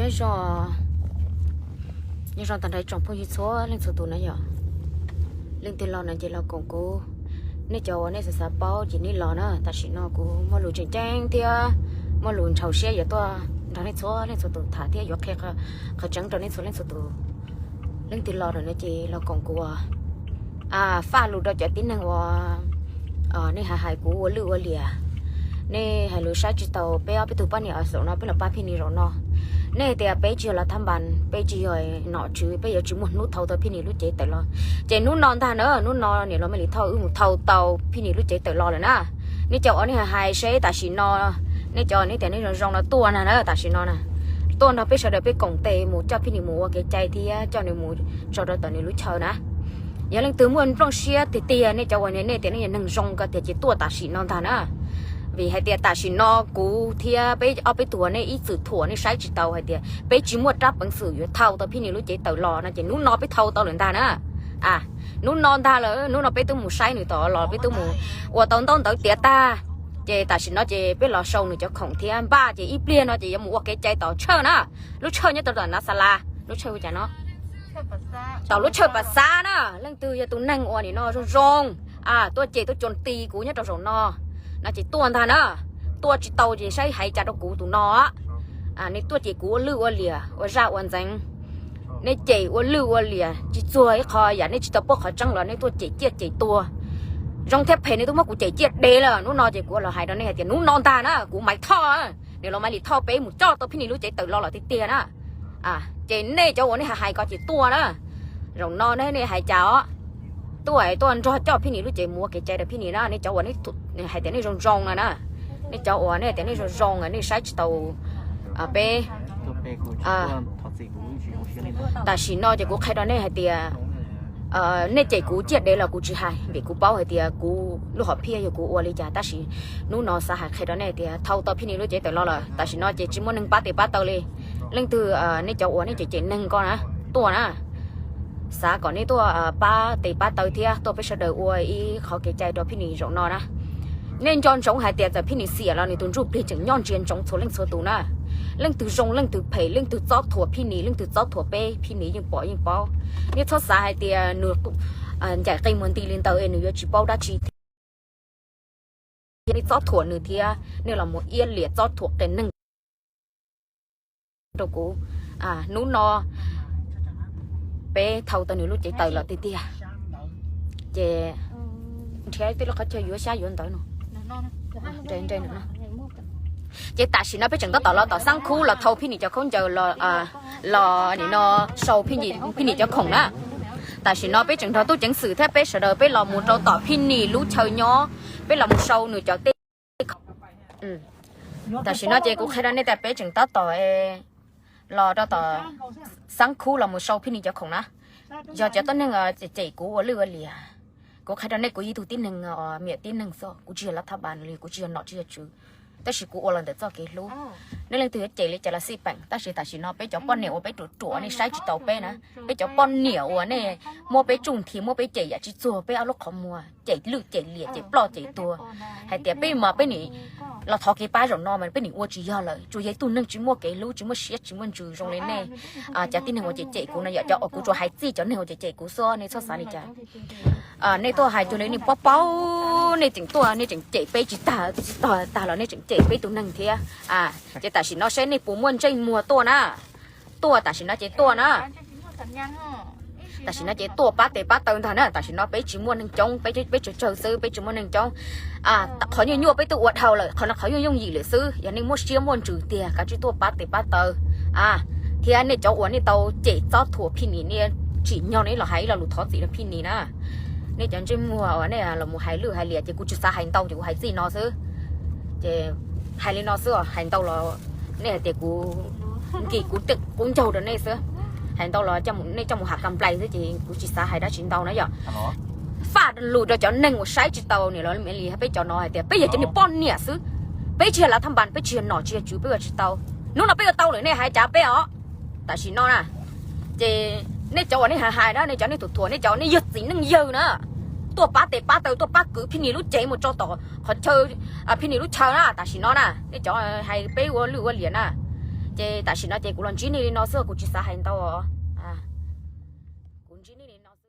Nyob zoo, nyob zoo tag nrho tsoom phooj ywg txhua leej txhua tus na yom. Leej twg los no ces los koom kuv. Nej cov uas nej xav xav paub ces nej los na, tam sim no kuv muaj lus tseem ceeb thiab muaj lus ntxhov siab yuav tuaj nrog nej txhua leej txhua tus tham thiab yuav qhia qhov tseeb rau nej txhua leej txhua tus. Leej twg los lawm no ces los koom kuv uas faj lus rau cov tib neeg uas nej hais hais kuv ua lwj ua liam. Nej hais lus saib tsis taus peb ob peb tug poj niam zaum no, peb los pab Phij Nis zaum no. Nej hais tias peb tsis yog lav thab npas, peb tsis yog nom tswv, peb yuav tsis muaj hnub thau tau Phij Nis lub cev tawm los. Ces hnub no ntag na, hnub no niam laus Maiv Lis Thoj wb mus thau tau Phij Nis lub cev tawm los lawm na. Nej cov uas nej hais hais seb tam sim no, nej cov nej tias nej zoo zoo no tuaj na, tam sim no na, tuaj nrog peb sawv daws peb koom tes mus coj Phij Nis mus ua kev cai thiab coj nws mus tso rau tom nws lub chaw na. Yog leej twg muaj nplooj siab tiag tiag, nej cov uas nej tias nej yog neeg zoo ko tiag ces tuaj tam sim no ntag na. Vim hais tias tam sim no kuv thiab peb ob peb tug uas nej ib txwm thuam nej saib tsis taus hais tias peb tsis muaj rab peev xwm yuav thau tau Phij Nis lub cev tawm los no ces hnub no peb thau tau lawm ntag na. Hnub no ntag lawm, hnub no peb twb mus saib nws tom los peb twb mus ua tau ntaub ntawv tiav tag. Ces tam sim no ces peb los sau nws cov khoom thiab npaj ces ib pliag no ces yuav mus ua kev cai tom tshawj na. Lub tshawj nyob rau tom Nav Xa Las, lub tshawj ua cas no, tom lub tshawj Pas Xav na. Leej twg yog tus neeg uas nim no zoo zoo tuaj cem tuaj cuas ti kuv nyob rau zaum no, no ces tuaj ntag na. Tuaj tsis tau ces saib hais cas rau kuv tus no. Nej tuaj cem kuv ua lwj ua liam ua zaj ua ntxeev, nej cem ua lwj ua liam tsis txuag ib qho yam, nej tsis tau paub qhov tseeb los nej tuaj cem ciaj cem tuag. Zoo thiab phem nej twb muab kuv cem ciaj dev lawm, hnub no ces kuv los hais rau nej hais tias hnub no ntag na kuv Maiv Thoj, niam laus Maiv Lis Thoj peb mus coj tau Phij Nis lub cev tawm los los tiag tiag na. Ces nej cov uas nej hais hais ko ces tuaj na. Zaum no nej hais cas os, tuaj tuaj nrog coj Phij Nis lub cev mus ua kev cai rau Phij Nis na. Nej cov uas hais tias nej zoo zoo no na, nej cov uas nej tias nej zoo zoo nej saib tsis taus peb. Tam sim no ces kuv qhia rau nej hais tias nej cem kuv ciaj dev los kuv tsis hais, vim kuv paub hais tias kuv lub hom phiaj yog kuv ua li cas, tab sis hnub no xav hais qhia rau nej tias thau tau Phij Nis lub cev tawm los lawm, tam sim no ces tsis muaj neeg pab tes pab taw li. Leej twg nej cov uas nej cem cem neeg ko na, tuaj na, xav kom nej tuaj pab tes pab taw thiab tuaj peb sawv daws ua ib qhov kev cai rau Phij Nis zaum no na. Nej nco ntsoov hais tias txawm Phij Nis xiam los nws tus ntsuj plig tseem nyob ntsia ntsoov txhua leej txhua tus na. Leej twg zoo leej twg phem, leej twg txob thuam Phij Nis, leej twg txob thuam peb, Phij Nis yeej pom yeej paub. Nej txhob xav hais tias nws ncaim qe muag nti li ntawd es nws yuav tsis paub dab tsi thiab. Nej txob thuam nws thiab nej los mus iab liam txob thuam qias neeg rau kuv. Hnub no peb thau tau nws lub cev tawm los tiag tiag. Ces nrhiav tej lub qhov chaw yuav xyab yuav ntawv no. Ces tam sim no peb tseem tab tom los tom Xab Khub los thau Phij Nis cov khaub ncaws los, nim no sau Phij Nis cov khoom na. Tam sim no peb tseem nrog tub ceev xwm thiab peb sawv daws peb los mus rau tom Phij Nis lub chaw nyob, peb los mus sau nws cov tej khoom. Tam sim no ces kuv qhia rau nej tias peb tseem tab tom los rau tom Xab Khub los mus sau Phij Nis cov khoom na. Yog cov tuab neeg cem kuv ua lwj ua liam, kuv qhia rau nej kuv yog ib tug tib neeg, me nyuam tib neeg xwb, kuv tsis yog lav thab npas li, kuv tsis yog nom tsis yog tswv, tab sis kuv ua los ntawm txoj kev hlub. Nej leej twg yuav cem li cas los xij peem, tab sis tam sim no peb cov poj niam uas peb ruam ruam nej saib tsis taus peb na, peb cov poj niam uas nej muab peb tsuj nthi muab peb cem yam tsis txuag peb ob lub qhov muag, cem lwj cem liam cem ploj cem tuag, hais tias peb mas peb nim los thov kev pab zaum no mas peb nim ua tsis yog lawm, tsuas yog ib tug neeg tsis muaj kev hlub tsis muaj siab tsis muaj ntsws zoo li nej. Cov tib neeg uas cem cem kuv no yog cov uas kuv tsuas hais txij cov neeg uas cem cem kuv xwb, nej txhob xav li cas. Nej tuaj hais cuag li nej paub paub, nej tseem tuaj nej tseem cem peb tsis tag tsis tag los nej tseem cem peb tus neeg thiab. Ces tam sim no seb nej puas muaj ntsej muag tuaj na. Tuaj tam sim no ces tuaj na. Tam sim no ces tuaj pab tes pab taw ntag na, tam sim no peb tsis muaj neeg coob, peb peb tsawg tsawg xwb, peb tsis muaj neeg coob. Qhov nyuaj nyuaj peb twb ua dhau lawm, qhov no qhov yooj yooj yim lawm xwb, yog nej muaj siab muaj ntsws tiag kav tsij tuaj pab tes pab taw. Thiab nej cov uas nej tau cem txob thuam Phij Nis, nej tsim nyog nej los hais ib lo lus thov txim rau Phij Nis na. Nej cov ntsej muag uas nej los mus hais lwj hais liam ces kuv tsis xav hais ntau ces kuv hais txij no xwb. Ces hais li no xwb os, hais ntau los nej hais tias kuv nkim kuv ncaug rau nej xwb. Hais ntau los nej coj mus ham kam nplais xwb ces kuv tsis xav hais dab tsi ntau na yom. Faj lus rau cov neeg uas saib tsis taus niam laus Maiv Lis peb cov no hais tias peb yog cov niag poj niam xwb, peb tsis yog lav thab npas, peb tsis yog nom tsis yog tswv, peb ua tsis tau. Hnub no peb ua tau lawm nej hais cas peb os. Tam sim no na, ces nej cov uas nej hais hais na, nej cov nej thuam thuam, nej cov nej yog txiv neej yawg na, tuaj pab tes pab taw, tuaj pab kwv Phij Nis lub cev mus tso tom qhov chaw, Phij Nis lub chaw na, tam sim no na nej cov hais peb ua lwj ua liam na, Ces tam sim no ces kuv los ntsib nej li no xwb, kuv tsis xav hais ntau. Kuv ntsib nej li no xwb.